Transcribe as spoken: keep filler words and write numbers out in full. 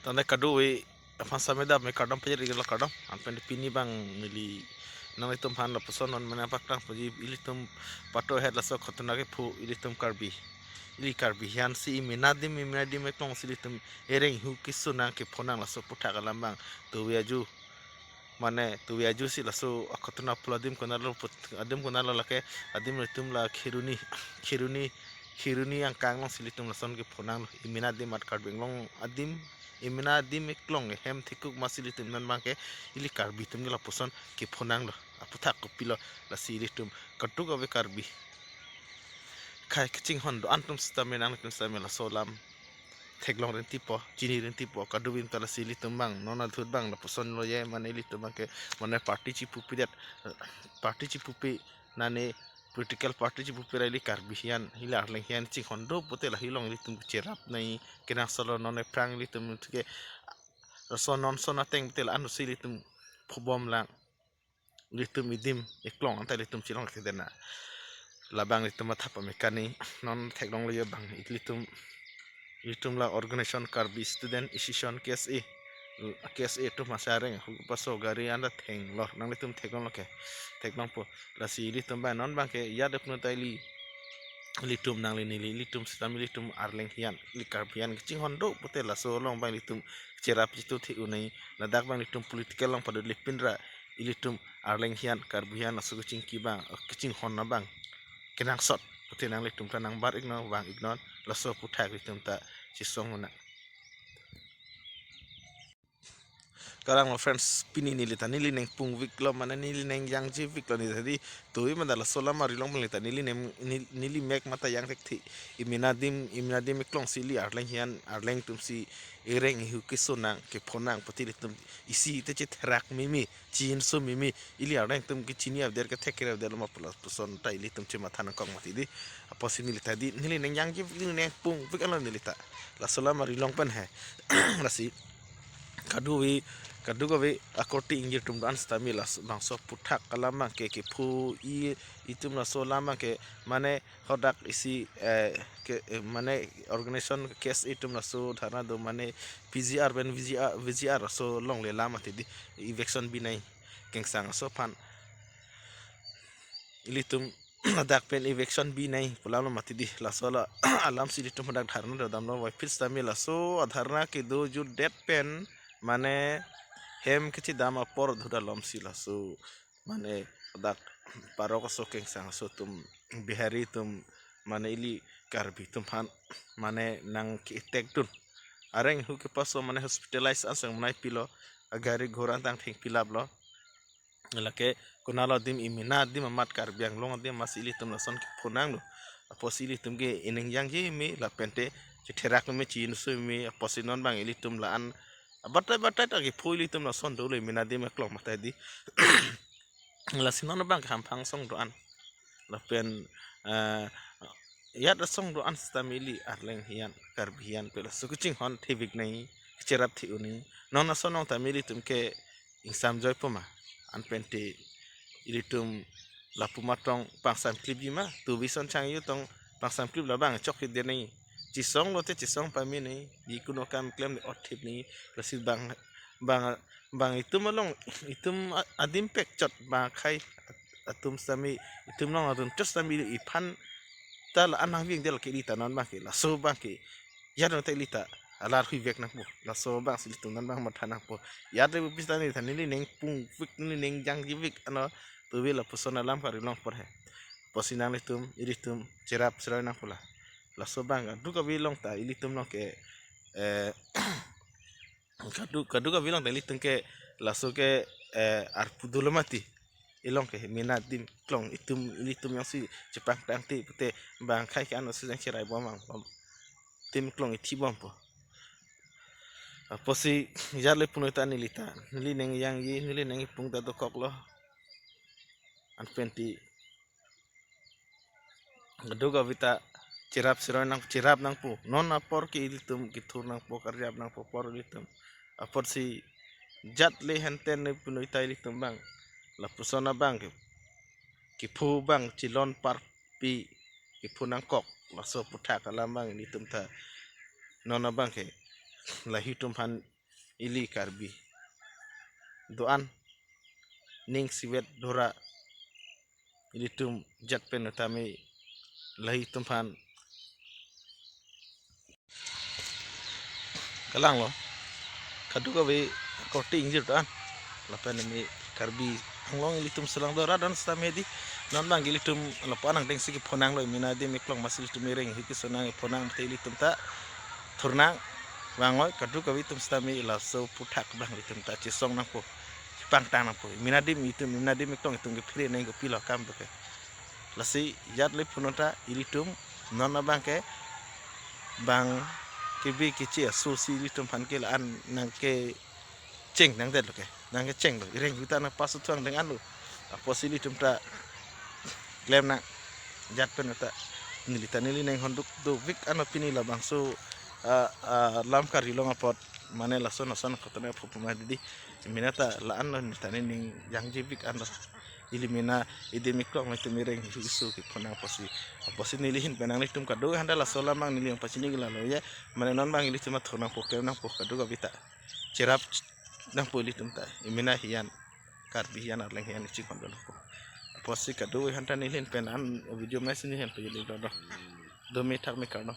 Tangte kadokave aphan sitame dam, me kardom pajir iglo kardom. Anpen pini abang neli nanglitum aphan lapuson non mane paktang puji ilitum pato het laso khotona kepho ilitum Karbi. Ili Karbi hian si imina adim, imina adim eklong si ilitum ereng hu keso nang kepho nang laso aputhak alam abang. Tuvi aju mane tuvi aju si laso akhotona pulo adim konatlo put-, adim konatlo lake adim ilitum la Kheroni, Kheroni, Kheroni angkang along si ilitum lason kepho nanglo. Imina adim amat Karbi Anglong adim, imina adim eklong ehem thekuk amat si ilitum non abangke ili Karbi atum ke lapuson kepho nanglo. Aputhak kopilo lasi ilitum kadokave Karbi akhai kachinghon do-an atum sitame nangtum sitame laso alam theklong rintipo, chini rintipo, kadokave ta lasi ilitum abang non ahut abang lapuson lo ye mane ilitum abangke mane party chipupidet, party chipupi nane political party chipupi ra ili Karbi hian, ili Arleng hian chinghon do pute lahei along ilitum cherap nangji kenangsot lo. Non aphrang ilitum ke laso non ason ateng pute la-an si ilitum phobom lang. Ilitum idim eklong anta ilitum chilong thedena. Labang ilitum matha pamekani non theklonglo ye abang ilitum, ilitum la Organization Karbi Student Association K S A, K S A atum asareng hu paso gari anta thenglo, nanglitum theklonglo ke, theklongpo. Lasi ilitum abang non abangke ya depno ta ili, ilitum nangli neli ilitum sitame ilitum Arleng hian, ili Karbi hian kachinghon do pute laso along abang ilitum cherap chitu the unai. Ladak abang ilitum political along padut lepin ra ilitum Arleng hian, Karbi hian laso kachingki abang, eh, kachinghon abang kenangsot pute nanglitum ta nangbar iknon, vang iknon, laso aputhak ilitum ta chisong una. Karang lo friends, pini neli ta neli nangpungvik lo mane neli nangjangjivik lo neli ta di. Tuvi mane laso alam ari along neli ta neli nem-, neli, neli mek mata jang thekthe. Imina adim, imina adim eklong si ili Arleng hian, Arleng atum si ereng hu keso nang kepho nang pute ilitum isi te chetherak mimi, chinso mimi, ili Arleng atum kechini avedetke thek kere avedetlo ma pu lapuson ta ilitum chematha nangkok mati di. Apotsi neli ta di, neli nangjangjivik, neli nangpungvik anlo neli ta. Laso alam ari along pen he. Lasi kadokave, kadokave akorte ingjir atum do-an sitame labangso aputhak alam abangke kepho-i, itum laso alam abangke mane hadak isi, eh, ke, eh, mane organization K S A atum laso dharna do mane P G R pen V G R, V G R laso longle alam mati di, eviction binai kengsang aso aphan ilitum ladak pen eviction binai pu alam lo mati di. Laso la alam si ilitum hadak dharna do damlo, vaiphi sitame laso adharna kedo jutdet pen mane hem kechedam apor ahut alom si laso mane dak parok aso kengsang aso atum Bihari atum mane ili Karbi atum aphan mane nangke-attack dun. Areng hu kepaso mane hospitalize asang mane pilo, agari ghora tang thengpi laplo. Lake konatlo adim, imina adim amat Karbi Anglong adim amat si ilitum lason kepho nanglo. Apotsi ilitum ke inangjangji me lapen te chetherak me chinso me, apotsi non abang ilitum la-an abatai batai ta kepho ilitum lason dolo imina adim eklong mata di. Lasi non abang ke hamphang asong do-an lapen, eh, ajat asong do-an sitame ili Arleng hian, Karbi hian pe laso kachinghon thevik nangji, cherap the unji. Non ason along tame ilitum ke ingsam joipo ma? Anpen te ilitum lapu ma tong pangsam klipji ma? Tuvi ason changyu tong pangsam klip labang chok kedet nangji. Chisong lote chisong pame nangji, jikunu akam klemle othip nangji. Lasi bang, bang, bang itum along, itum a-, adim pek chot bang akhai atum sitame, itum along atum chot sitame iphan ta la-an nangving del ke ili ta non abangke, laso abangke ajat along ta ili ta alar huivek nangpo. Laso abang si ilitum non abang matha nangpo. Ajat le bupis ta neli ta neli nangpungvik, neli nangjangjivik anlo, tuvi lapuson alam kari longpo he. Apotsi nanglitum, ilitum cherap cheroi nangpo la. Laso abang kadokave along ta ilitum along ke, eh, kadok, kadokave along ta ilitum ke laso ke, eh, arpu dolo mati. Ilong ke imina adim eklong itum, ilitum jongsi chepangtang te pute bang akhai ke ano si jang cherai bom ang bom. Adim eklong ithi bompo. Apotsi ajat le punoi ta neli ta, neli nangjangji, neli nangpung ta dokoklo. Anpen te kadokave ta cherap cheroi nang, cherap nangpo. Non apor ke ilitum kethur nangpo, karjap nangpo apor ilitum. Apotsi ajat le henten ne punoi ta ilitum abang, lapuson abang ke, kepho abang chelon parpi kepho nangkok, laso aputhak alam abang ilitum ta non abangke lahitum aphan ili Karbi do-an ning sivet dora ilitum jat pen utami lahitum aphan kalanglo. Kadokave korte ingjir do-an. Lapen nemi Karbi Anglong ilitum selang do rat don sitame di. Non abang ilitum lapu-an angdeng si kephonanglo, imina adim eklong masi ilitum ireng hi kesonang ephonang te ilitum ta thurnang vangoi, kadokave atum sitame laso aphuthak abang ilitum ta chesong nangpo, chepangtang nangpo. Imina adim itum, imina adim eklong itum kephere nang kopilo akam doke. Lasi jat le punon ta ilitum non abang ke bang kebi kechi aso si ilitum aphan ke la-an nangkecheng nangdetlo ke, nangkechenglo, ireng huta nangpaso thuang deng anlo. Apotsi ilitum ta klem nang jat pen ta neli ta neli neng honduk dovik ano pini labangso, ah, ah, lam Karbi Anglong apot mane lason ason kotono aphu puma didi. Imina ta la-anlo, neli ta nening jangjivik anlo. Ili mina adim eklong itum ireng isu kephonang apotsi. Apotsi neli ahin pen nanglitum kadokave aphanta laso alam abang neli nangpachini ke lalo ye. Mane non abang ilitum athur nangpo, klem nangpo, kadokave ta cherap nangpo ilitum ta. Imina hiyan, Karbi hiyan, Arleng hiyan ichi kondo nangpo. Apotsi kadokave aphanta neli ahin pen an video masi neli ahin pen ili do do. Dome thakme karno.